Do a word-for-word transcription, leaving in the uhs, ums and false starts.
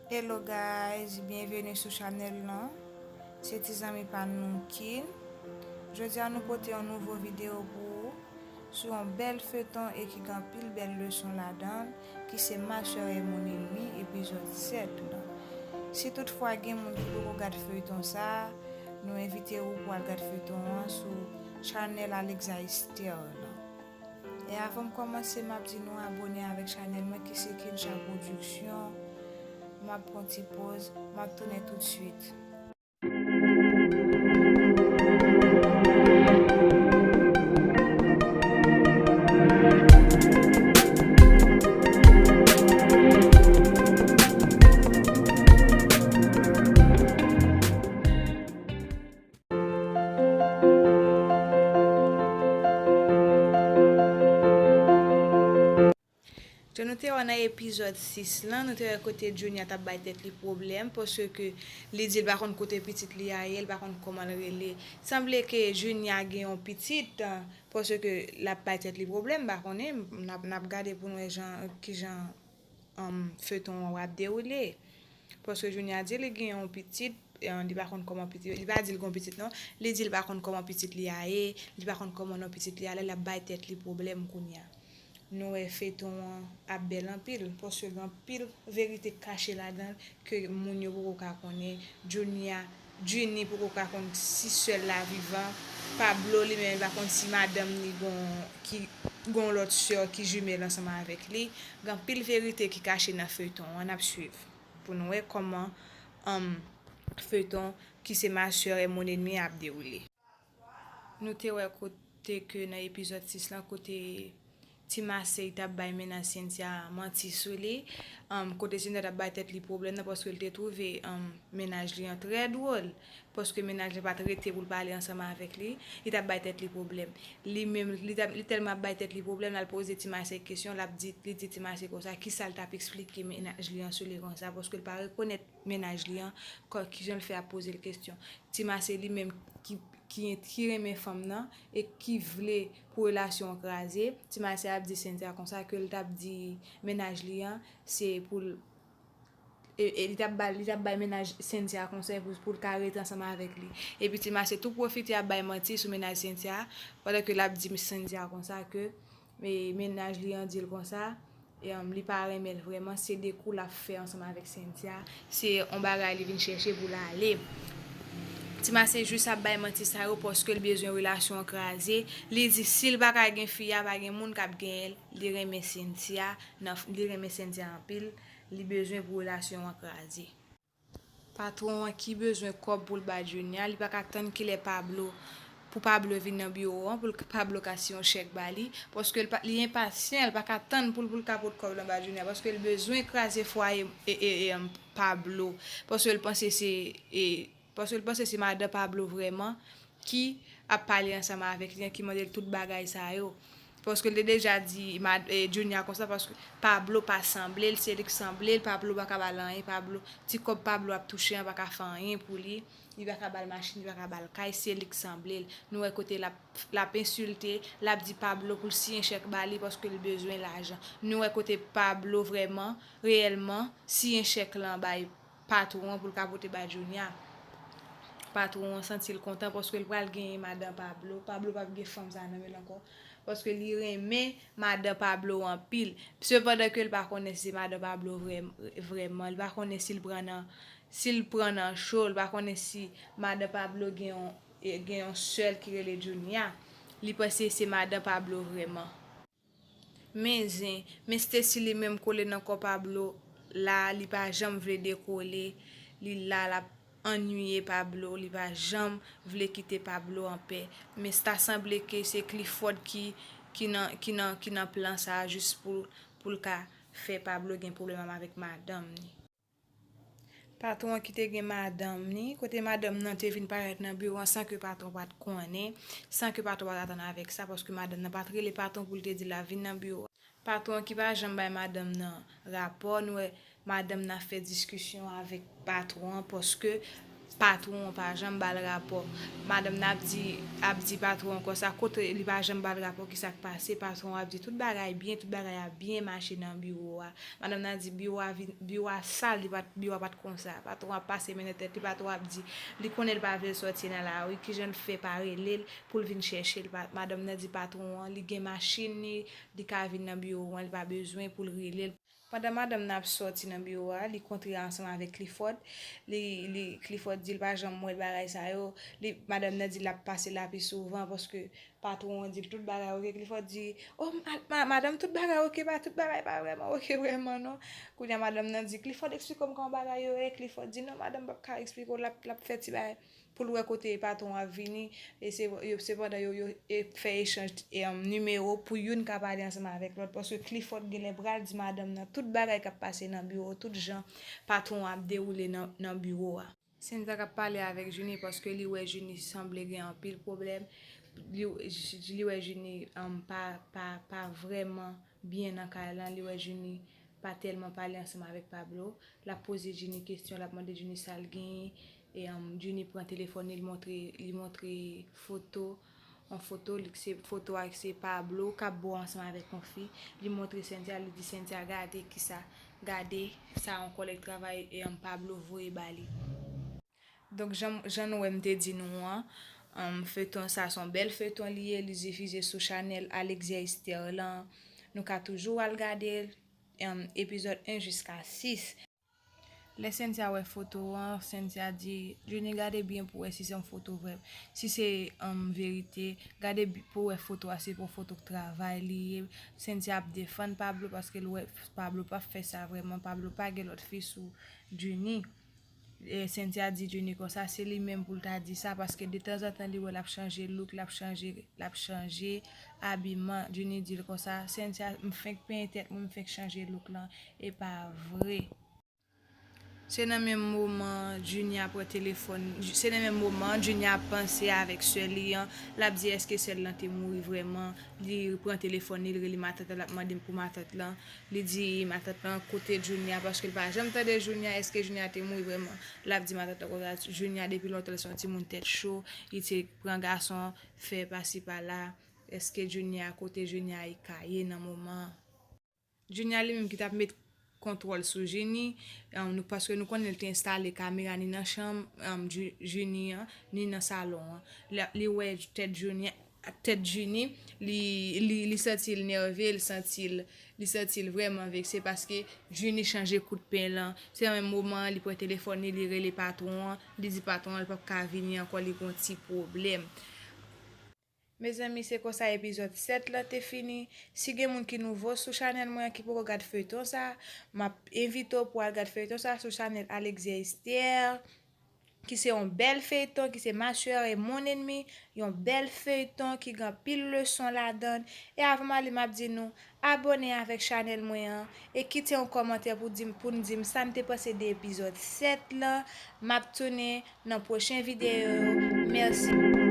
Hello guys, byenveni sou chanèl lan. Se ti zanmi pa nou Kin. Jodi a nou pote yon nouvo videyo pou ou sou yon bèl feyton e ki gen anpil bèl leson ladan l, ki se Ma sœur est mon ennemi, epizòd sèt lan. Si toutfwa gen moun ki poko gad feyton sa a, nou envite ou pou al gad feyton an sou chanèl Alexa Esther lan. E avan m kòmanse, m ap di nou abòne avèk chanèl mwen ki se Kinsha Production. M ap pran ti pòz, m ap tounen toutswit. Jan nou te wè nan epizòd sis lan, nou te wè kote Junia t ap bay tèt li pwoblèm, paske li di l pa konn kote pitit li a ye, li pa konn kòman l rele. Sanble ke Junia gen yon pitit, paske l ap bay tèt li pwoblèm, m pa konnen, n ap, n ap gade pou n wè jan, kijan, um, feyton an ap dewoule. Paske Junia di li gen yon pitit, eh, li pa konn kòman pitit, li pa di l gen yon pitit non, li di l pa konn kòman pitit li a ye, li pa konn kòman non pitit li a, li ap bay tèt li pwoblèm kounye a. Nou wè feyton an ap bèl anpil, paske gen anpil verite kache ladan l ke moun yo poko ka konnen. Junia, Junie poko ka konn si sè l la vivan. Pablo li menm li pa konn si madanm li gon, ki gon lòt sè ki jimèl ansanm avèk li. Gen anpil verite ki kache nan feyton an, n ap swiv pou nou wè kòman, um, feyton ki se Ma sœur est mon ennemi ap dewoule. Nou te wè kote ke nan epizòd sis lan, kote Ti Masèy t ap bay mennaj Cynthia manti sou li, um, kote Cynthia t ap bay tèt li pwoblèm nan, paske l te twouve, um, mennaj li an trè dwòl, paske mennaj li pa t rete pou l pale ansanm avèk li, li t ap bay tèt li pwoblèm. Li menm, li t ap, li tèlman ap bay tèt li pwoblèm, l al poze Ti Masèy kesyon, l ap di, li di Ti Masèy konsa, kisa l t ap eksplike mennaj li an sou li konsa, paske l pa rekonèt mennaj li an, kò, kijan l fè ap poze l kesyon. Ti Masèy li menm ki, ki, ki renmen fanm nan e ki vle pou relasyon an kraze, Ti Masèy ap di Cynthia konsa ke l t ap di mennaj li an, se pou l, e, e li t ap ba, li t ap bay mennaj Cynthia konsèy pou, pou l ka rete ansanm avèk li. Epi Ti Masèy tou pwofite ap bay manti sou mennaj Cynthia, pandan ke l ap di Cynthia konsa ke, e, mennaj li an di l konsa, e, um, li pa renmen l vrèman, se de kou l ap fè ansanm avèk Cynthia, se yon bagay li vin chèche pou l ale. Ti Masèy jis ap bay manti sa yo paske l bezwen relasyon an kraze. Li di si l pa ka gen fi a, pa gen moun k ap genyen l. Li renmen Cynthia, nan, li renmen Cynthia anpil, li bezwen pou relasyon an kraze. Patwon an ki bezwen kòb pou l ba Junia, li pa ka tann kilè Pablo, pou Pablo vin nan biwo an, pou l, Pablo ka siyen yon chèk ba li, paske l pa, li enpasyan, l pa ka tann pou l, pou l ka pot kòb lan ba Junia, paske l bezwen kraze fwaye, e, e, e, um, Pablo, paske l panse se, e, paske l panse se madan Pablo vrèman ki ap pale ansanm avèk li an, ki mande l tout bagay sa yo. Paske l te deja di mad-, e, Junia konsa, paske Pablo pa sanble l, se li k sanble l, Pablo pa ka ba l anyen, Pablo, ti kòb Pablo ap touche an pa ka fè anyen pou li, li pa ka ba l machin, li pa ka ba l kay, se li k sanble l. Nou wè kote l ap, l ap ensilte, l ap di Pablo pou l siyen chèk ba li paske l bezwen lajan. Nou wè kote Pablo vrèman, reyèlman, siyen chèk lan bay patwon an pou l ka pote bay Junia. Patwon an santi l kontan paske l pral genyen madan Pablo. Pablo p ap gen fanm sa nan men l ankò. Paske li renmen madan Pablo anpil. Sepandan ke l pa konnen si se madan Pablo vrè-, vrèman. Li pa konnen si l pran nan, si l pran nan cho. Li pa konnen si madan Pablo gen yon, e, gen yon sè l ki rele Junia. Li panse se madan Pablo vrèman. Men zen, men Stacy li menm kole nan kò Pablo la, li pa janm vle dekole, li la, l ap annuiye Pablo, li pa janm vle kite Pablo anpè. Men ta sanble ke se Clifford ki, ki nan, ki nan, ki nan plan sa a jis pou, pou l ka fè Pablo gen pwoblèm avèk madanm li. Patwon an ki te gen madanm li, kote madanm nan te vin parèt nan biwo an san ke patwon pa t konnen, san ke patwon pa t atann avèk sa, paske madanm nan pa t rele patwon pou l te di l ap vin nan biwo an. Patwon an ki pa janm bay madanm nan rapò, nou wè madanm nan ap fè diskisyon avèk patwon an, paske Patwon an pa janm ba l rapò. Madanm nan ap di, ap di patwon an konsa, kote li pa janm ba l rapò, kisa k pase? Patwon an ap di tout bagay byen, tout bagay ap byen mache nan biwo a. Madanm nan di biwo a vin, biwo a sal, li pa t, biwo a pa t konsa. Patwon an ap pase men nan tèt li, patwon an ap di, li konnen l pa vle l sòti nan lari, kijan l fè pa rele l pou l vin chèche l. Pa-, madanm nan di patwon an, li gen machin li, li ka vin nan biwo an, li pa bezwen pou l rele l. Pandan madanm nan ap sòti nan biwo a, li kontre ansanm avèk Clifford. Li, li, Clifford di l pa janm wè bagay sa yo. Li, madanm nan di l ap pase la pi souvan paske patwon an di l tout bagay oke. Clifford di, oh, ma, ma, madanm, tout bagay oke, pa, tout bagay pa vrèman oke vrèman non. Kounye a madanm nan di, Clifford, eksplike m kòman bagay yo ye. Clifford di, non, madanm p ap ka eksplike w, l ap, l ap fè ti bagay pou l wè kote patwon an ap vini. E se, yo, se pandan yo, yo e fè echanj e, um, nimewo pou youn ka pale ansanm avèk lòt, paske Clifford genlè pral di madanm nan tout bagay k ap pase nan biwo, tout jan patwon an ap dewoule nan, nan biwo a. Cynthia k ap pale avèk Junie paske li wè Junie sanble gen anpil pwoblèm. Li, li wè Junie, um, pa, pa, pa vrèman byen nan kay lan, li wè Junie pa tèlman pale ansanm avèk Pablo. L ap poze Junie kesyon, l ap mande Junie sa l genyen. E, um, Junie pran telefòn li, li montre, li montre foto, yon foto, li, se foto a se Pablo k ap bo ansanm avèk yon fi. Li montre Cynthia, li di Cynthia, gade kisa, gade sa yon kòlèg travay, e, um, Pablo voye ba li. Donk, jan, jan nou wè m te di nou an, um, feyton sa se yon bèl feyton li ye, li difize sou chanèl Alexia Esther lan. Nou ka toujou al gade l, um, epizòd en jiska sis. Lè Cynthia wè foto an, Cynthia di, Junie, gade byen pou wè si se yon foto vrè, si se, um, verite, gade bi-, pou wè foto a, se pou foto k travay li ye. Cynthia ap defann Pablo paske l wè Pablo p ap fè sa vrèman. Pablo pa gen lòt fi sou Junie. E Cynthia di Junie konsa, se li menm pou l ta di sa, paske detanzantan li wè l ap chanje look, l ap chanje, l ap chanje abiman. Junie di l konsa, Cynthia, m fenk penyen tèt mwen, m fenk chanje look lan, e pa vre. Se nan menm moman Junie ap pran telefòn, se nan menm moman Junie ap panse avèk sè li an, l ap di èske sè l lan te mouri vrèman, li pran telefòn li, li rele matant lan, l ap mande pou matant lan. Li di matant lan kote Junie a, paske l pa janm tande Junie a, èske Junie a te mouri vrèman? L ap di matant lan konsa, Junie a depi lontan l se yon timoun tèt cho, li te pran gason, fè pasi pala, èske Junie a, kote Junie a ka ye nan moman an? Junie a li menm ki t ap met kontwòl sou Junie, um, nou, paske nou konnen l te enstale kamera ni nan chanm, um, Ju-, Junie an, ni nan salon an. Li, li wè tèt Junie, tèt Junie, li, li, li santi l nève, li santi l, li santi l vrèman vekse paske Junie chanje kout pen lan. Se nan menm moman an, li pran telefòn li, li rele patwon an, li di patwon an, li p ap ka vini ankò, li gen yon ti pwoblèm. Mezanmi, se konsa epizòd sèt lan te fini. Si gen moun ki nouvo sou chanèl mwen an ki poko gad feyton sa, m ap envite w pou al gad feyton sa sou chanèl Alexia Esther, ki se yon bèl feyton, ki se Ma sœur et mon ennemi, yon bèl feyton ki gen anpil leson ladan l. E avan m ale, m ap di nou, abòne avèk chanèl mwen an, e kite yon kòmantè pou di m, pou n di m sa n te panse de epizòd sèt lan. M ap tounen nan pwochen videyo yo. Mèsi.